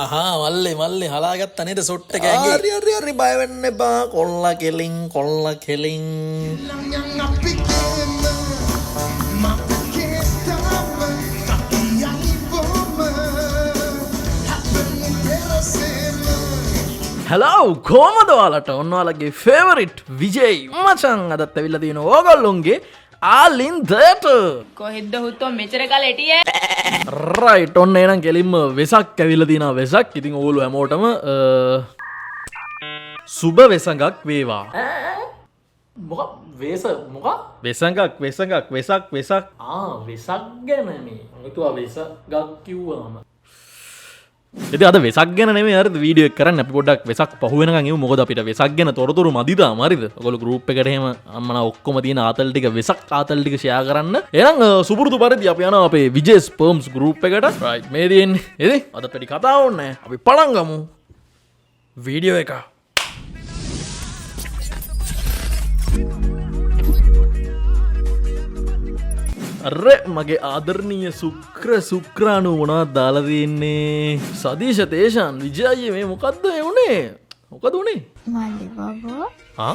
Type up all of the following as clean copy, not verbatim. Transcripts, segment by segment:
අහා මල්ලේ මල්ලේ හලාගත්ත නේද සොට්ට කෑගේ. හරි හරි හරි, බය වෙන්න එපා. කොල්ල කෙලින් කොල්ල කෙලින්. හලෝ, කොහමද ඔයාලට? ඔන්න ඔයාලගේ ෆේවරිට් විජේ මචං අදත් ඇවිල්ලා තියෙනවා ඕගොල්ලොන්ගේ ආලින්දට. කොහෙද්ද හුත්තෝ මෙච්චර කල් හිටියේ? රයිට්, ඔන්න එහෙනම් කෙලින්ම වෙසක් ඇවිල්ලා තියෙනවා වෙසක්. ඉතින් ඕගොල්ලෝ හැමෝටම සුබ වෙසඟක් වේවා. මොකක් වේස මොකක්? වෙසඟක් වෙසඟක් වෙසක් වෙසක්. ආ, වෙසක් ගැන මේ මං හිතුවා වෙසගක් කිව්වම. ඉතින් අද වෙසක් ගැන නෙමෙයි හරිද වීඩියෝ එක කරන්නේ. අපි පොඩ්ඩක් වෙසක් පහු වෙනකන් එමු. මොකද අපිට වෙසක් ගැන තොරතුරු මදි තාම, හරිද? ඔයගොල්ලෝ ගෲප් එකට එහෙම අම්මනා ඔක්කොම තියෙන ආතල් ටික, වෙසක් ආතල් ටික ෂෙයා කරන්න. එහෙනම් සුපුරුදු පරිදි අපි යනවා අපේ විජේ ස්පර්ම්ස් ගෲප් එකට. රයිට්, මේ තියෙන්නේ. ඉතින් අද වැඩි කතා ඕනේ නැහැ. අපි පටන් ගමු වීඩියෝ එක. අර මගේ ආදරණීය සුක්‍ර සුක්‍රාණු මොනවද දාලා තියෙන්නේ? සදීශ තේෂාන් විජය අයියේ, මේ මොකද්ද මේ උනේ? මොකද උනේ? මල්ලි බබා. ආ.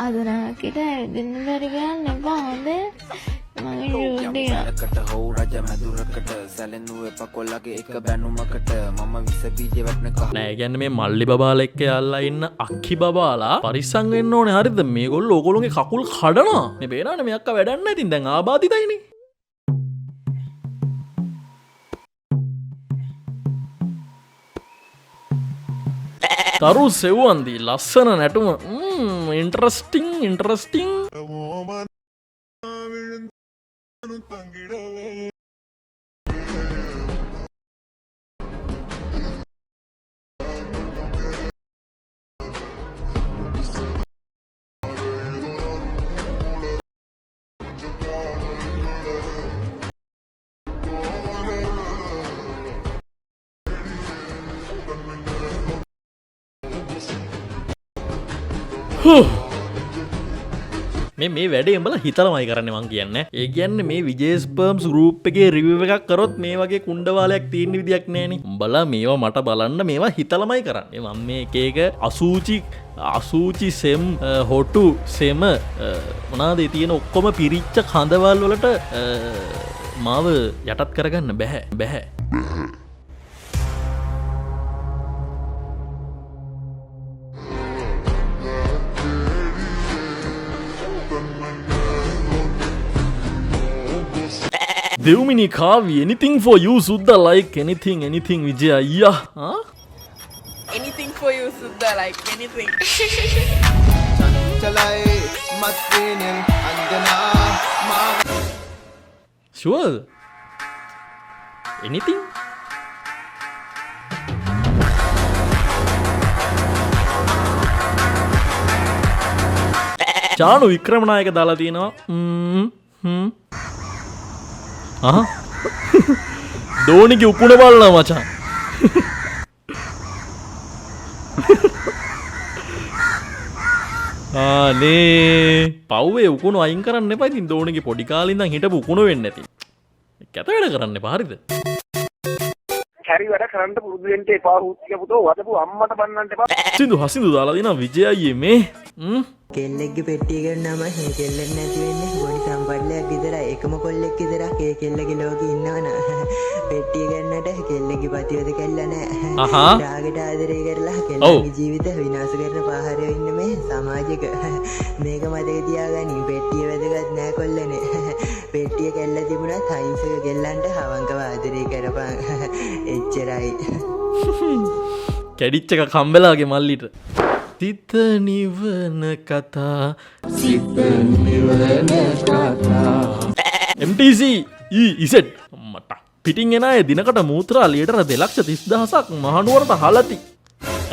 අද නම් අපිට ඇවිදින්න බැරි ගන්න එපා, හොඳේ? මගේ ජූඩිය. සැලකට හෝ රජ මැදුරකට සැලෙනු එපා කොල්ලගේ එක බැනුමකට මම විස බීජ වැටෙන කහ නෑ, ඒ කියන්නේ මේ මල්ලි බබාලා එක්ක යාල්ලා ඉන්න අක්කි බබාලා පරිස්සම් වෙන්න ඕනේ, හරිද? මේගොල්ලෝ ඕගොල්ලෝගේ කකුල් කඩනවා. මේ පේනවනේ මේ අක්කා වැඩක් නැහැ ඉතින් දැන් ආබාධිතයිනේ. තරු සෙව්වන්දී ලස්සන නැටුම, ඉන්ටරස්ටිං ඉන්ටරස්ටිං. මේ මේ වැඩේ උඹලා හිතලමයි කරන්නේ මං කියන්නේ. ඒ කියන්නේ මේ විජේ ස්පර්ම්ස් ගෲප් එකේ රිවිව් එකක් කරොත් මේ වගේ කුණ්ඩවාලයක් තියෙන විදියක් නෑනේ. උඹලා මේවා මට බලන්න මේවා හිතලමයි කරන්නේ. මම මේ එක එක අසූචි අසූචි සෙම් හොටු සෙම මොනවාද ඒ තියෙන ඔක්කොම පිරිච්ච කඳවල් වලට මාව යටත් කරගන්න බැහැ බැහැ. Dewmini කාවි, anything for you සුද්දා, like anything anything විජය අයියා. ආ. Anything for you සුද්දා, like anything. චලයි මත්වේනෙල් අන්දනා මා. Sure, anything. Chanu Wickramanayake දාලා තියෙනවා. ම්ම් හ්ම් අහහ, ධෝනිගේ උකුණ බලනවා මචං. ආනේ පව්වේ උකුණු අයින් කරන්න එපා ඉතින්. ධෝනිගේ පොඩි කාලේ ඉඳන් හිටපු උකුණ වෙන්න ඇති. කැත වැඩ කරන්න එපා, හරිද? කැරි වැඩ කරන්න පුරුදු වෙන්න එපා හුත්තිය පුතෝ, වදපු අම්මට බන්නන්න එපා. සින්දු හසින්දු දාලා දිනා විජය අයියේ මේ. කෙල්ලෙක්ගේ පෙට්ටිය ගන්නාම ඒ කෙල්ලෙක් නැති වෙන්නේ පොඩි සම්පල්ලයක් විතරයි. එකම කොල්ලෙක් විතරක් ඒ කෙල්ලගේ ලෝකෙ ඉන්නවනම් පෙට්ටිය ගන්නට කෙල්ලෙක්ගේ පතිවද කෙල්ල නෑ. රාගට ආදරය කරලා කෙල්ලන්ගේ ජීවිත විනාශ කරන පාහරයෝ ඉන්න මේ සමාජෙක මේක මතක තියාගනින්, පෙට්ටිය වැදගත් නෑ කොල්ලනේ. පෙට්ටිය කෙල්ල තිබුණත් අහිංසක කෙල්ලන්ට අවංකව ආදරය කරපන්, එච්චරයි. කැඩිච්ච එකක් හම්බෙලාගේ මල්ලිට. සිත නිවන කතා සිත නිවන කතා. MTC E Z මට පිටින් එන අය දිනකට මූත්‍රා ලීටර 2,30,000ක් මහනුවරට හලති.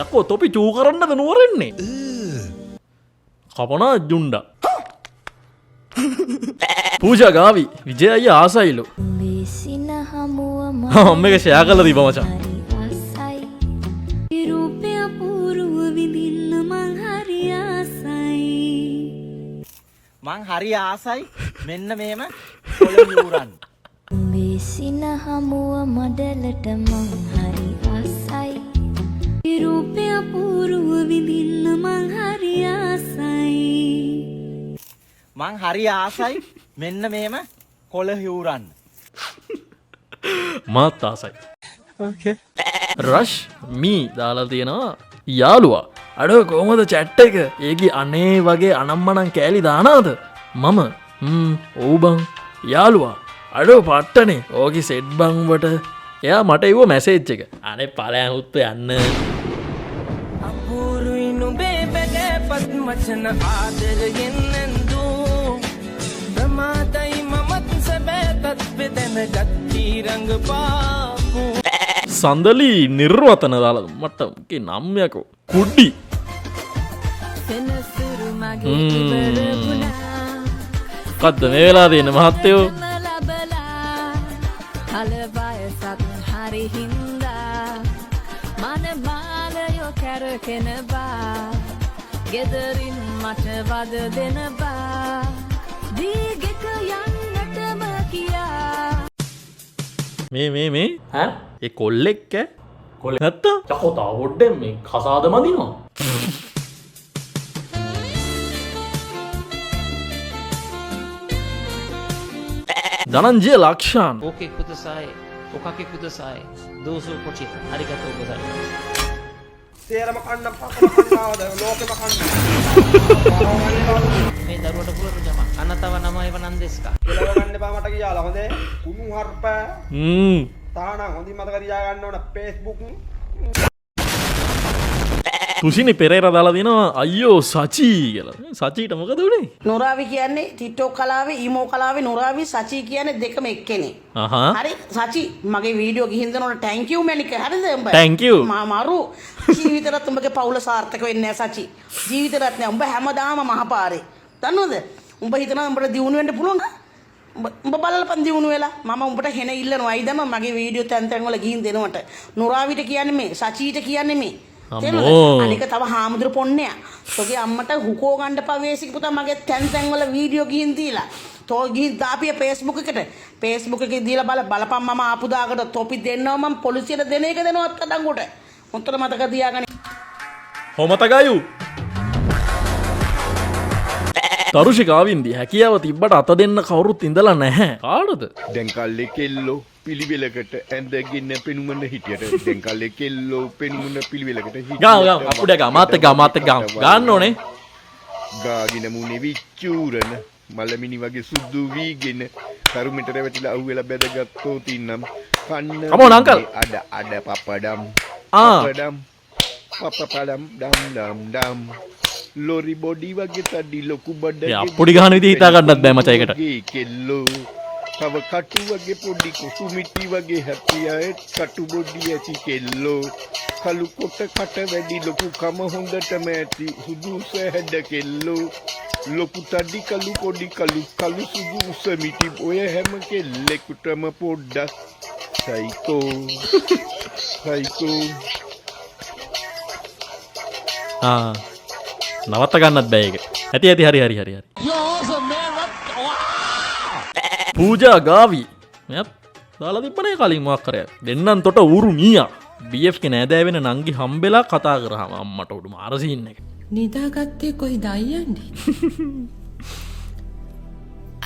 යකෝ තොපි චූ කරන්නද නුවර එන්නේ? කපනා ජුණ්ඩා. පූජා ගාවි විජය අයියා ආසයිලු. උඹේ සින හමුව මම මේක ෂෙයා කරලා දීපන් මචං. හරි ආසයි. රූපය අපූර්ව විඳින්න මං හරි ආසයි. මං හරි ආසයි මෙන්න මෙහෙම පොළොව යූරන්න. උඹේ සින හමුව මඩලට මං හරි ආසයි. රූපය අපූරුව විඳින්න මං හරි ආසයි. මං හරි ආසයි මෙන්න මෙහෙම කොළ හිවුරන්න. මාත් ආසයි. රෂ් මී දාලා තියෙනවා යාළුවා අඩෝ කොහොමද චැට් එක? ඒකේ අනේ වගේ අනම්මනම් කෑලි දානාද? මම ඔව් බං. යාළුවා අඩෝ පට්ටනේ ඕකේ සෙට් බං උඹට. එයා මට එව්ව මැසේජ් එක. අනේ ඵලයන් උත්ත යන්න. අපූරුයි නුඹේ බැගෑපත් වචන ආදරයෙන් ඇඳූ ප්‍රමාදයි මමත් සැබෑ තත්ත්වෙ දැනගත් රඟපාපු සඳලි නිර්වතන දාලා මට උගේ නම් යකෝ කුඩි. සෙනසුරු මගේ ඉවර වුණා. මොකද්ද මේ වෙලාව තියෙන මහත්තයෝ? ලබලා කල වයසත් හරි හින්දා මන මාලයෝ කැරකෙනවා. ගෙදරින් මට වද දෙනවා. දීගෙක යන්නටම කියා. මේ මේ මේ ඈ ඒ කොල්ලෙක් ඈ කොල්ලෙක් නැත්තම් යකෝ තව පොඩ්ඩෙන් මේ කසාද මදිනවා. ධනංජය ලක්ෂාන් おかけくださいおかけくださいどうぞこちらありがとうございます。 සේරම කන්න පකර කන්නාවද ලෝකෙම කන්න. මේ දරුවට පුළුවන් ජමාあなたは名前は何ですか? කෙලව ගන්න එපා මට කියලා හොඳේ. කුණු හර්ප තානම් හොඳින් මතක තියාගන්න ඕන Facebook. තුෂිනි පෙරේරා දාලා දෙනවා අයියෝ සචී කියලා. සචීට මොකද වුනේ? නොරාවි කියන්නේ ටික්ටොක් කලාවේ ඊමෝ කලාවේ නොරාවි සචී කියන්නේ දෙකම එක්කෙනෙක්. හරි සචි මගේ වීඩියෝ ගිහින් දෙනකොට thank you මැනික හරිද උඹ? Thank you. මරු ජීවිතේටත් උඹගේ පවුල සාර්ථක වෙන්නේ නැහැ සචි. ජීවිතේටත් නෑ. උඹ හැමදාම මහපාරේ. දන්නවද? උඹ හිතනවා උඹට දියුණු වෙන්න පුළුවන්. උඹ බලලපන් දියුණු වෙලා. මම උඹට හෙන ඉල්ලනවා. අයි දම මගේ වීඩියෝ තැන් තැන් වල ගිහින් දෙනවට. නොරාවිට කියන්නේ මේ සචීට කියන්නේ මේ. අම්මෝ. අනික තව හාමුදුරු පොන්නයා. තෝගේ අම්මට හුකෝ ගන්න පවේසික පුතා මගේ තැන් තැන් වල වීඩියෝ ගිහින් දීලා. තෝ ගිහින් දාපිය Facebook එකට. Facebook එකේ දීලා බලපන් මම ආපු දාකට තොපි දෙන්නවා මම පොලිසියට දෙන එක දෙනවා අත්අඩංගුවට. හොඳට මතක තියාගන්න. හොමතගයු. තරුෂිකාවින්දි හැකියාව තිබ්බට අත දෙන්න කවුරුත් ඉඳලා නැහැ. කාටද? දැන් කල්ලේ කෙල්ලෝ පිළිවෙලකට ඇඳගෙන පෙනුමන හිටියට දැන් කල්ලේ කෙල්ලෝ පෙනුමන පිළිවෙලකට හිටියට ගාව ගාව අපුඩ ගා මාත් එක්ක ගා මාත් එක්ක ගාව ගන්න ඕනේ. ගාගෙන මුනේ විච්චූරන මලමිනි වගේ සුදු වීගෙන කරුමෙට රැවටිලා අහුවෙලා බැදගත්තෝ තින්නම් කන්න Come on, uncle. අඩ අඩ පපඩම් ආ. පපඩම් පපපඩම් ඩම් ඩම් ඩම් ලොරි බොඩි වගේ තඩි ලොකු බඩ ඒ අප්පුඩි ගහන විදිහ හිතා ගන්නත් බෑ මචං ඒකට. කෙල්ලෝ තව කටු වගේ පොඩි කොසු මිටි වගේ හැපි අය කටු බොඩි ඇති කෙල්ලෝ කළු කොට කට වැඩි ලොකු කම හොඳටම ඇති සුදු සැහැඩ කෙල්ලෝ ලොකු තඩි කළු පොඩි කළු කළු සුදු උස මිටි ඔය හැම කෙල්ලෙකුටම පොඩ්ඩක් සයිකෝ සයිකෝ. ආ නවත්ත ගන්නත් බෑ ඒක. ඇති ඇති හරි හරි හරි හරි. පූජා ගාවි මෙයත් දාලා තිබ්බනේ කලින් මොකක් කරයක්. දෙන්නන් තොට ඌරු මීයා. BF ගේ නෑදෑ වෙන නංගි හම්බෙලා කතා කරාම අම්මට උඩු මාර සීන් එක. නිදාගත්තේ කොයිද අයියන්ඩි?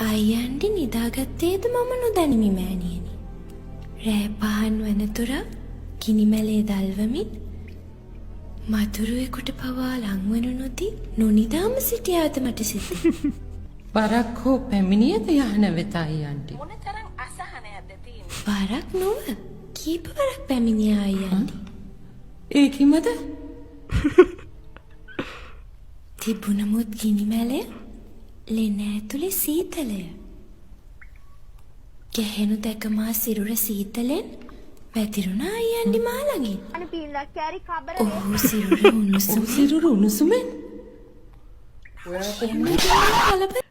අයියන්ඩි නිදාගත්තේද මම නොදනිමි මෑණියනි. රෑ පහන් වනතුරා ගිනිමැලේ දල්වමින් මතුරුවෙකුට පවා ලංවනු නොදී නොනිදාම සිටියාද මට සිතේ. වරක් හෝ පැමිණියද යහන වෙත අයියන්ඩි? වරක් නොව කීප වරක් පැමිණියා අයියන්ඩි. ඒ කිමද? තිබුණමුත් ගිනිමැලය ලෙන ඇතුලේ සීතලය. ගැහෙනු දැක මා සිරුර සීතලෙන් වැතිරුණා අයියන්ඩි මා ළඟින්. ඔහු සිරුර උණුසුමින් සිරුර උණුසුමෙන්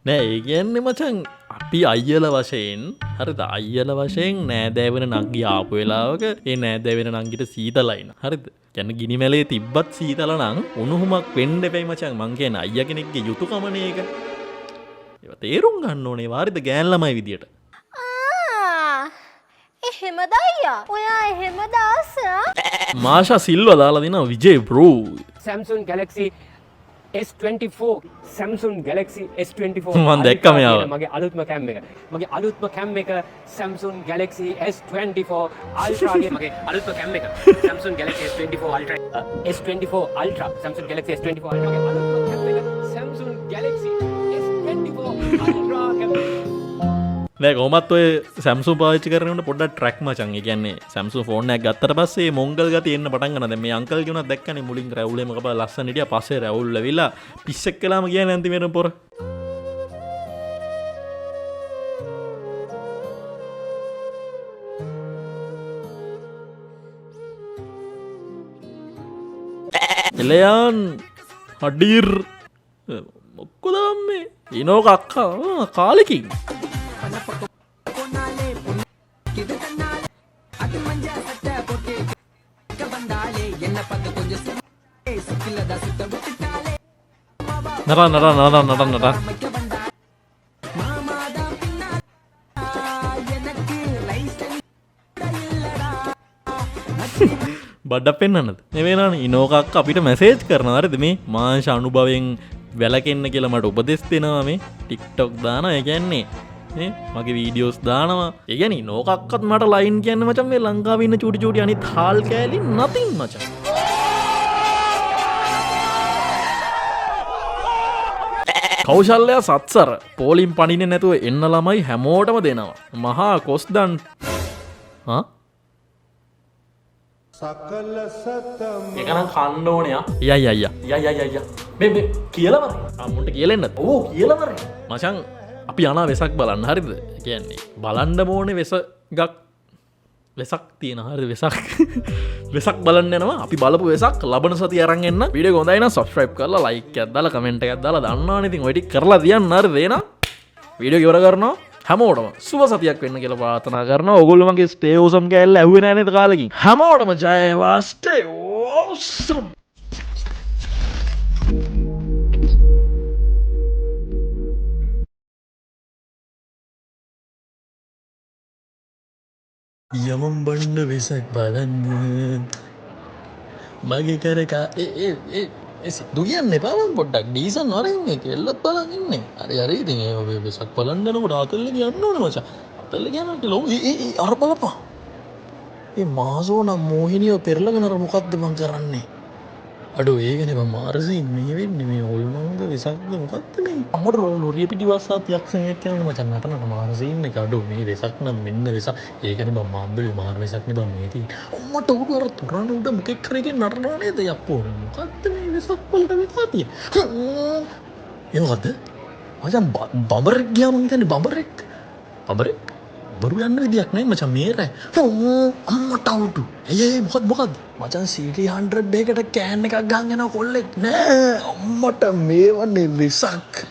නෑ ඒ කියන්නේ මචං අපි අයියලා වශයෙන් හරිද අයියලා වශයෙන් නෑදෑ වෙන නංගි ආපු වෙලාවක ඒ නෑදෑ වෙන නංගිට සීතලයි න හරිද කියන්නේ ගිනි මැලේ තිබ්බත් සීතල නම් උණුහුමක් වෙන්න එපයි මචං මං කියන්නේ අයියා කෙනෙක්ගේ යුතුයකමනේ ඒක. ඒවා තේරුම් ගන්න ඕනේ වාරිද ගෑන් ළමයි විදියට. ආ එහෙමද අයියා? ඔයා එහෙමද ආස? මාෂා සිල්වා දාලා දෙනවා Vije bro. Samsung Galaxy S24, Samsung Galaxy S24. මං දැක්කම යාව. මගේ අලුත්ම කැම් එක. මගේ අලුත්ම කැම් එක Samsung Galaxy S24 Ultra ගේ මගේ අලුත්ම කැම් එක. Samsung Galaxy S24 Ultra, S24 Ultra, Samsung Galaxy S24 Ultra මගේ අලුත්ම කැම් එක Samsung Galaxy S24 Ultra කැම් එක. නෑ කොහොමත් ඔය Samsung පාවිච්චි කරන උන්ට පොඩ්ඩක් ට්‍රැක් මචං. ඒ කියන්නේ Samsung phone එකක් ගත්තට පස්සේ මොංගල් ගතිය එන්න පටන් ගන්නවා. දැන් මේ අංකල් කියුණත් දැක්කනේ මුලින් රැවුල් එහෙම කපලා ලස්සන හිටියා. පස්සේ රැවුල් ඇවිල්ලා පිස්සෙක් වෙලාම ගියානේ අන්තිමේටම පොර. එලයන් අඩිර් මොකද මේ ඉනෝක අක්කා කාලෙකින් නටා නටා නටා නටා නටා බඩක් පෙන්වන්නද? නෙවෙයි නානේ ඉනෝක අක්කා අපිට මැසේජ් කරනවා හරිද? මේ මාංශ අනුභවයෙන් වැළකෙන්න කියලා මට උපදෙස් දෙනවා. මේ TikTok දානවා. ඒ කියන්නේ නේ මගේ වීඩියෝස් දානවා. ඒ කියන්නේ ඉනෝක අක්කත් මට ලයින් කියන්නේ මචං මේ ලංකාවේ ඉන්න චූටි චූටි අනිත් හාල් කෑලි නතින් මචං. කෞශල්‍ය සත්සර පෝලිම් පනින්නේ නැතුව එන්න ළමයි හැමෝටම දෙනවා. මහා කොස්දන් හා සකල සතම ඒක නම් කන්න ඕනේ ආ. යා යා යා යා යා යා යා මේ මේ කියලා මරේ. ආ මුන්ට කියලා එන්නද? ඔව් කියලා මරේ. මචං අපි යනවා වෙසක් බලන්න හරිද? ඒ කියන්නේ බලන්න ඕනේ වෙසක් වෙසක් තියෙන හරිද? වෙසක් වෙසක් බලන්න යනවා. අපි බලපු වෙසක් ලබන සතිය අරන් එන්න. වීඩියෝ එක හොඳයි නම් සබ්ස්ක්‍රයිබ් කරලා ලයික් එකක් දාලා කමෙන්ට් එකක් දාලා දන්නවනේ ඉතින් ඔය ටික කරලා තියන්න හරිද? එහෙනම් වීඩියෝ එක ඉවර කරනවා. හැමෝටම සුබ සතියක් වෙන්න කියලා ප්‍රාර්ථනා කරනවා. ඔයගොල්ලෝ මගේ ස්ටේ ඕසම් කෑල්ල ඇහුවේ නෑ නේද කාලෙකින්? හැමෝටම ජය වේවා. Stay awesome. යමම් බණ්ඩ වෙසක් බලන්න මගේ කරකා ඒ ඒ ඒ ඒ සිද්දු කියන්න එපා මං පොඩ්ඩක් ඩීසන් වරෙන් මේ කෙල්ලත් බලන් ඉන්නේ. හරි හරි ඉතින් ඒ ඔය වෙසක් බලන්න යනකොට අතල්ල කියන්න ඕනේ මචං. අතල්ල කියන්න ලෝ ඒ ඒ ඒ අර බලපන්. ඒ මාසෝ නම් මෝහිනියව පෙරලගෙන අර මොකද්ද මං කරන්නේ? අඩෝ ඒකනේ බං මාරසීන් මේ වෙන්නේ මේ හොල්මන්ද වෙසක්ද මොකද්ද මේ? අම්මට ලොරිය පිටිපස්සත් යක්ෂයෙක් යනවා මචං නටනට මාරසීන් එක. අඩෝ මේ වෙසක් නම් මෙන්න වෙසක්. ඒකනේ බං මාන්දලේ මාර වෙසක් නේ බං මේ තියෙන්නේ. අම්මට උඩ අර තොරණ උඩ මොකෙක් හරි එකෙක් නටනවා නේද යප්පෝ? මොකද්ද මේ වෙසක් වලට වෙලා තියෙන්නේ? ඒ මොකද්ද? මචං බඹරෙක් ගියා මං හිතන්නේ බඹරෙක්. බඹරෙක්? බරු යන්න විදියක් නෑ මචං මේ රෑ. අම්මට අවුටු. ඇයි ඇයි මොකද්ද මොකද්ද? මචං CT100 එකකට can එකක් ගහන් යනවා කොල්ලෙක්. නෑ අම්මට මේවනේ වෙසක්.